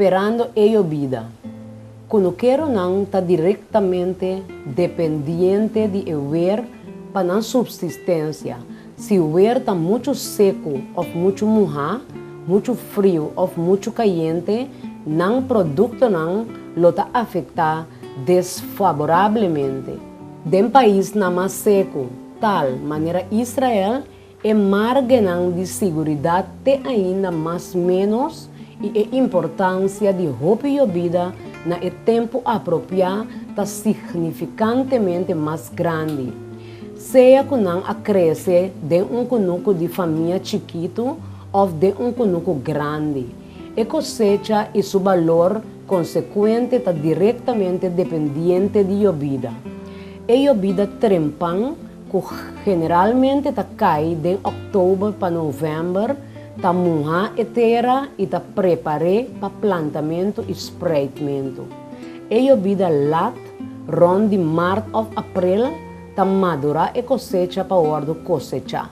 Sperando e yobida. Kunukeronan ta direktamente dependiente di e wer pa nan supsistensia. Si wer ta muchu seku òf muchu muhá, muchu friu òf muchu kayente, nan produktonan lo ta afektá desfaborablemente. Den paisnan mas seku, tal manera Israel, E margennan di siguridat te ainda mas ménos i e importansia di hopi yobida na e tempu apropiá ta signifikantemente mas grandi. Sea ku nan a krese den un kunuku di famia chikitu òf den un kunuku grandi, e kosecha i su balor konsekuente ta direktamente dependiente di yobida. E yobida trempan ku generalmente ta kai den òktober pa novèmber, ta muhá e tera i ta prepar'é pa plantamentu i spreitmentu. E yobida lat, rònt di mart òf aprel, ta madurá e kosecha pa wòrdu kosechá.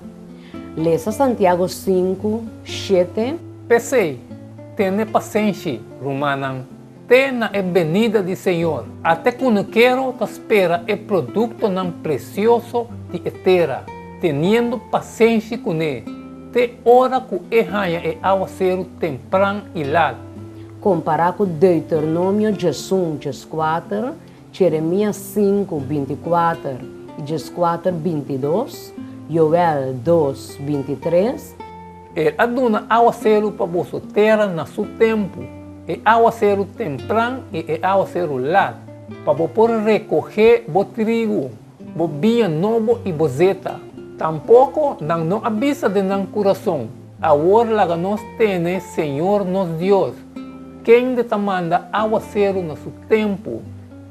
Lesa Santiago sinku, shete. P'esei, tene pasenshi, rumannan. Te na e benida di Señor. Ate kunukero ta spera e produktonan presioso di e tera, teniendo pasenshi kuné, te ora ku e haña e awaseru tempran i lat. Kompará ku Deuteronomio 11, 14, Jeremias 5, 24 i 14, 22, Joel 2, 23. El a duna awaseru pa boso tera na su tempu, e awaseru tempran i e awaseru lat, pa bo por rekohé bo trigu, bo biña nobo i bo zeta. Tampoko nan no a bisa den nan kurason, Awor laga nos tene Señor nos Dios, kende ta manda awaseru na su tempu,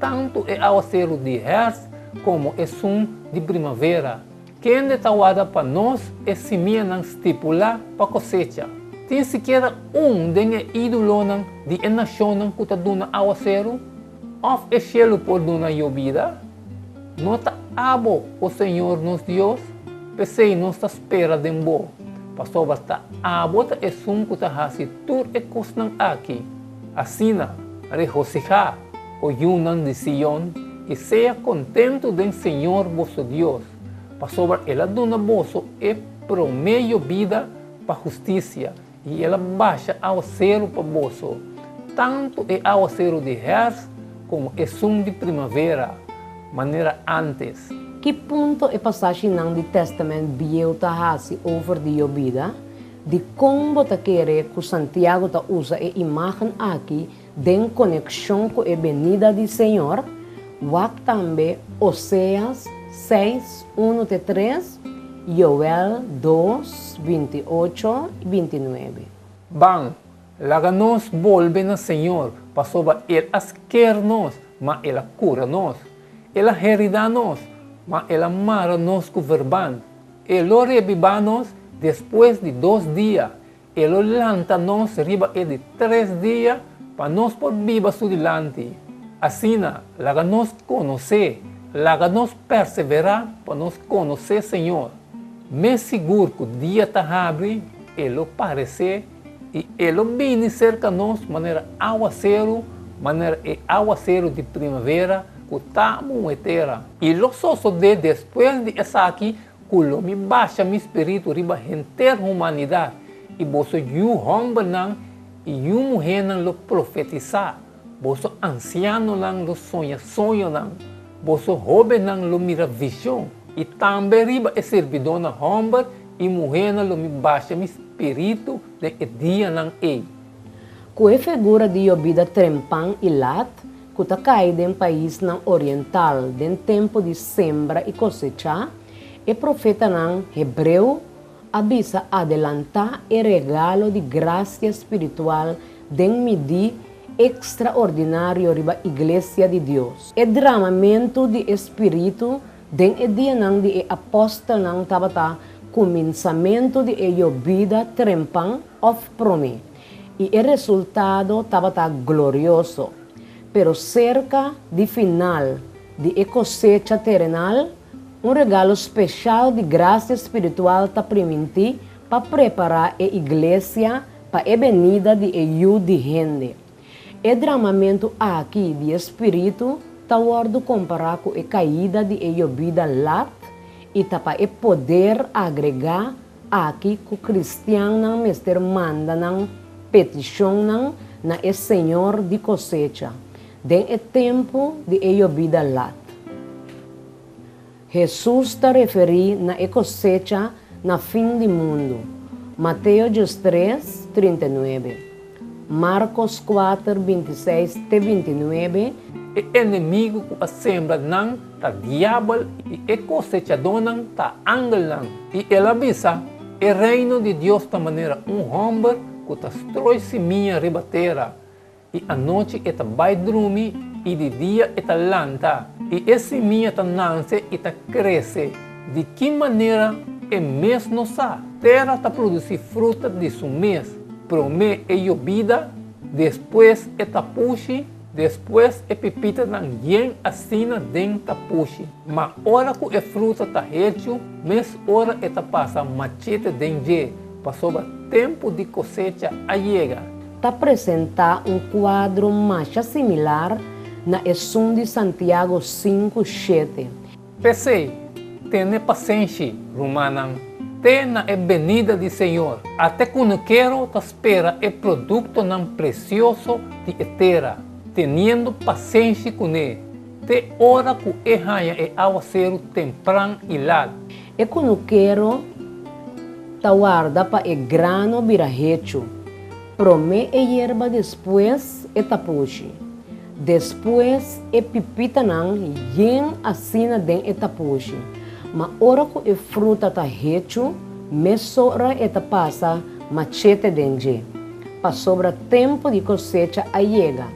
tantu e awaseru di hèrfst komo esun di primavera. Kende ta warda pa nos e simianan stipulá pa kosecha? Tin sikiera un den e ídolonan di e nashonnan ku ta duna awaseru? Òf e shelu por duna yobida? No ta abo, o Señor nos Dios? P'esei nos ta spera den bo, pasobra ta abo ta esun ku ta hasi tur e kosnan aki. Asina, regosihá, o yunan di Sion, i sea kontentu den Señor boso Dios, pasobra El a duna boso e promé yobida pa hustisia, i El a basha awaseru pa boso, tantu e awaseru di hèrfst komo esun di primavera, manera ántes. Ki punto e pasashinan di Tèstamènt Bieu ta hasi over di yobida? Dikon bo ta kere ku Santiago ta usa e imágen aki Den konekshon ku e benida di Señor, wak tambe Oseas seis, unu te tres, Joel dos, 28 i 29. Ban, laga nos bolbe na Señor, pasobra El a sker nos, ma El a kura nos. El a heridá nos, ma El a mara nos ku verband. E lo rebibá nos despues di dos dia, E lo lanta nos riba e di tres dia pa nos por biba su dilanti. Asina, laga nos konosé, laga nos perseverá pa nos konosé Señor. Mes sigur ku dia ta habri, e lo paresé i e lo bini serka nos manera awaseru, manera e awaseru di primavera ku ta muhe tera. I lo sosodé despues di esaki Ku lo mi basha mi spiritu riba henter humanidat, i boso yu hòmbernan i yu muhénan lo profetisá, boso ansianonan lo soña soñonan, boso hóbennan lo mira vishon, i tambe riba e sirbidónan hòmber i muhénan lo mi basha mi spiritu den e dianan ei. Ku e figura di yobida trempan i lat, ku ta kai den paisnan oriental den tempu di sembra i kosechá, e profetanan hebreo a bisa adelantá e regalo di grasia spiritual den midí ekstraordinario riba iglesia di Dios. E dramamentu di e spiritu den e dianan di e apòstelnan tabata kuminsamentu di e yobida trempan òf promé. I e resultado tabata glorioso. Pero serka di final di e kosecha terenal, un regalo speshal di grasia spiritual ta primintí pa prepará e iglesia pa e benida di e Yu di hende. E dramamentu aki di e Spiritu ta wòrdu kompará ku e kaida di e yobida lat i ta pa e poder agregá aki ku kristiannan mester manda nan petishonnan na e Señor di kosecha den e tempu di e yobida lat. Hesus ta referí na e kosecha na fin di mundu, Mateo 13, 39, Markos 4, 26 te 29. E enemigu ku a sembra nan ta diabel i e kosechadónan ta angelnan. I el a bisa, E Reino di Dios ta manera un hòmber ku ta stroi simia riba tera. I anochi e ta bai drumi i di dia e ta lanta, i e simia ta nanse i ta krese. Di ki manera e mes no sa. Tera ta produsí fruta di su mes, promé e yobida, despues e tapushi, despues e pipitanan yen asina den tapushi. Ma ora ku e fruta ta hechu, mes ora e ta pasa machete den dje, pasobra tempu di kosecha a yega. Ta presentá un kuadro masha similar na esun di Santiago 5, 7. P'esei, tene pasenshi, rumannan, te na e benida di Señor. Ate kunukero ta spera e produktonan presioso di e tera, teniendo pasenshi kuné, te ora ku e haña e awaseru tempran i lat. E kunukero ta warda pa e grano bira hechu, promé e yerba despues e tapushi. Despues e pipitanan yen asina den e tapushi. Ma ora ku e fruta ta hechu, mesora e ta pasa machete den dje, pasobra tempu di kosecha a yega.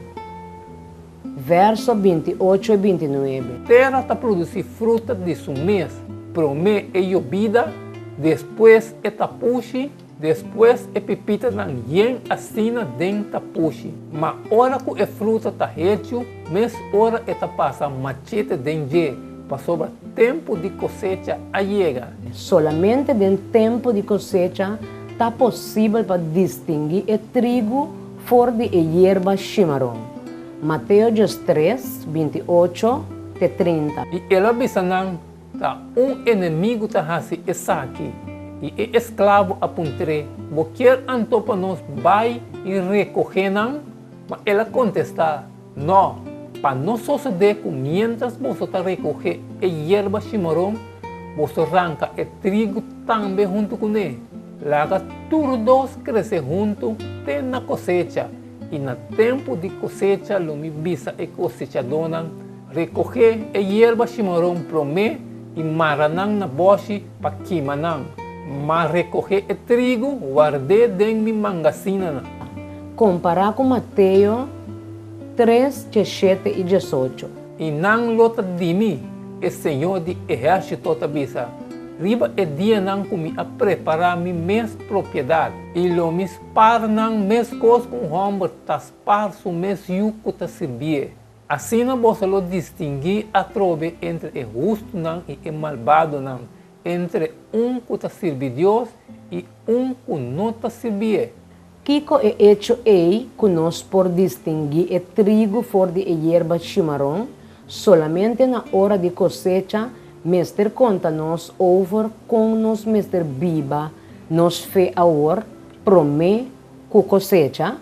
Verso 28 i 29. Tera ta produsí fruta di su mes, promé e yobida, despues e tapushi, despues e pipitanan yen asina den tapushi. Ma ora ku e fruta ta hechu, mes ora e ta pasa machete den dje, pasobra tempu di kosecha a yega. Solamente den tempu di kosecha ta posibel pa distinguí e trigu for di e yerba shimaron. Mateo 13, 28 te 30. I el a bisa nan, Ta un enemigu ta hasi esaki. I e esklabo a puntr'é, Bo kier anto pa nos bai i rekohé nan? Ma el a kontestá, Nò, pa no sosodé ku miéntras boso ta rekohé e yerba shimaron, boso ranka e trigu tambe huntu kuné. Laga tur dos krese huntu te na kosecha, i na tempu di kosecha lo mi bisa e kosechadónan, Rekohé e yerba shimaron promé i mara nan na bòshi pa kima nan, ma rekohé e trigu ward'é den mi mangasinanan. Kompará ku Mateo 3, 17 i 18. I nan lo ta di mi, e Señor di ehérsito ta bisa, riba e dianan ku mi a prepará mi mes propiedat, i lo mi spar nan meskos ku un hòmber ta spar su mes yu ku ta sirbié. Asina boso lo distinguí atrobe entre e hustunan i e malbadonan, entre un ku ta sirbi Dios i un ku no ta sirbié. Kiko e echo ei ku nos por distinguí e trigu for di e yerba shimaron solamente na ora di kosecha mester konta nos over kon nos mester biba nos fe awor promé ku kosecha?